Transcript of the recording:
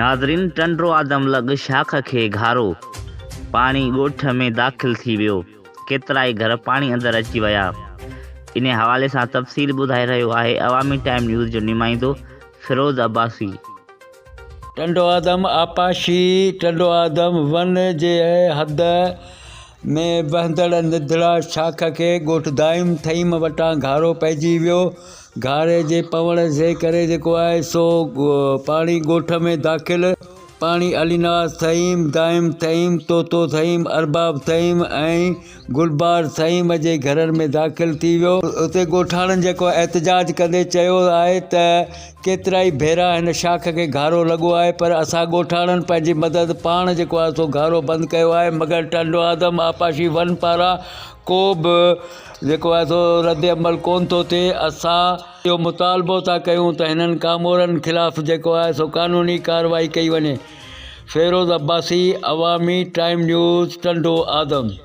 ناظرين ٽنڊو آدم لڳ شاخ کي گهارو پاڻي ڳوٺ ۾ داخل ٿي ويو، ڪيترائي گهر پاڻي اندر اچي ويا. انهي حوالي سان تفصيل ٻڌائي رهيو آهي عوامي ٽائيم نيوز جو نمائندو فيروز عباسي. ٽنڊو آدم، آبپاشي ٽنڊو آدم ون جي حد ۾ وهندڙ نڌڙا شاخ کي ڳوٺ دائم ٿهيم وٽان گهارو پئجي ويو، گهاري جي پوڻ جي ڪري جيڪو آهي سو پاڻي ڳوٺ ۾ داخل، پاڻي علي نواز ٿهيم، دائم ٿهيم، طوطو ٿهيم، ارباب ٿهيم ۽ گلبهار ٿهيم جي گهرن ۾ داخل ٿي ويو. اتي ڳوٺاڻن جيڪو احتجاج ڪندي چيو آهي ته ڪيترائي ڀيرا هن شاخ کي گهارو لڳو آهي پر اسان ڳوٺاڻن پنهنجي مدد پاڻ جيڪو آهي سو گهارو بند ڪيو آهي مگر ٽنڊوآدم آبپاشي ون پاران ڪو به جيڪو آهي سو رد عمل ڪونه ٿو ٿئي اسان اهو مطالبو ٿا ڪيون ته هنن ڪامورن خلاف جيڪو آهي سو قانوني ڪارروائي ڪئي وڃي فيروز عباسي عوامي ٽائيم نيوز ٽنڊو آدم.